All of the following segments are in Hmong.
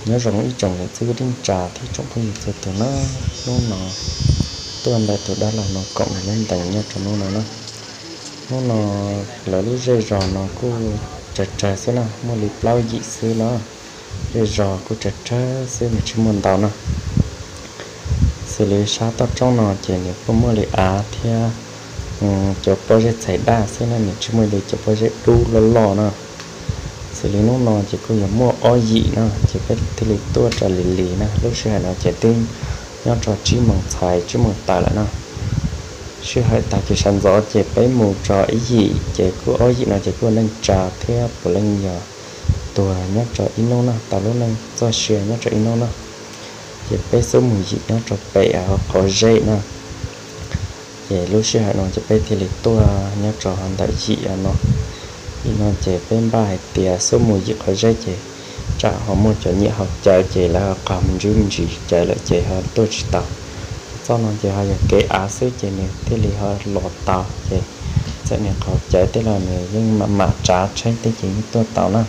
Nyob zoo ib tsoom niam txiv kwv tij neej tsa thiab tsoom phooj ywg txhua tus na, hnub no tuaj nrog tus dab laug no koom nws lub ntees nyob rau hnub no na. Hnub no lawv lub zej zos no kuj tsawg tsawg xwb na, muaj li plaub yim xwb na. Zej zos kuj tsawg tsawg xwb, nws tsis muaj ntau na. Xws li sab toj roob no ces nws kuj muaj li av thiab cov pob zeb txhais daj xwb na, nws tsis muaj li cov pob zeb dub loj loj na. Xws li hnub no ces kuj yog muaj ob yim na, ces peb thiaj li tuaj rau Lis Lis na. Lub sij hawm no ces twb nyob rau tsib moos txhais tsib moos tawm lawm na. Sij hawm tag kis sawv ntxov ces peb mus rau ib yim, ces kuj ob yim no ces kuj neej tsa thiab puav leej yog tuag nyob rau ib hnub na, tau lub neej txoj sia nyob rau ib hnub na. Ces peb xub mus yim nyob rau pem qhov zeb na. Ces lub sij hawm no ces peb thiaj li tuaj nyob rau ntawm yim no. Yim no ces peb npaj hais tias xub mus yim qhov zeb ces tsam ho muaj cov nyiam haus cawv ces lawv ho qaug me ntsis me ntsis cawv lawm ces ho tuaj tsis tau. Txoj no ces ho yog kev av xwb ces nws thiaj li ho los tau, ces txawm nws qaug cawv tej los nws yeej mam mam tsav tsheb tej ces yeej tuaj tau na.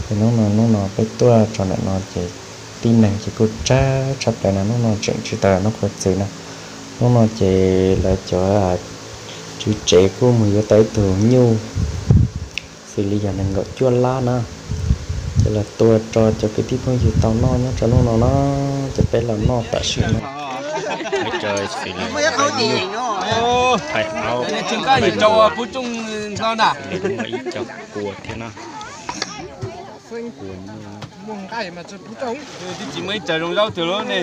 Ces hnub no, hnub no peb tuaj rau ntawm no ces tib neeg ces kuj tsawg tshaj plaws na, hnub no tseem tsis tau noj qhua txwv na. Hnub no ces lawv cov tswv tsev kuj mus yuav tau ib tug nyuj xws li yog nees nkaum cuaj lab na, ces los tua rau cov kwv tij phooj ywg tau noj nyob rau hnub no na. Ces peb los noj tam sim no. Thaij auv, thaij auv, ib co kua thiab na. Kua nyuj. Tsis muaj ib co zoo zaub twg li ne.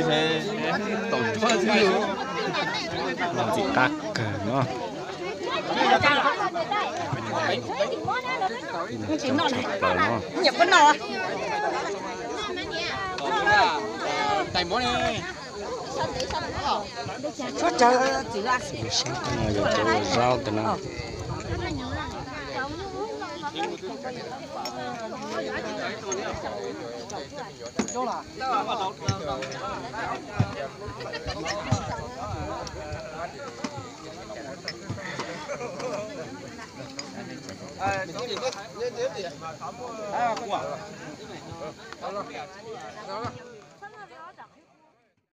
Ntxim qab kawg no. Tshaj plaws no. Xws li sab no yog cov ua zaub ntawd na.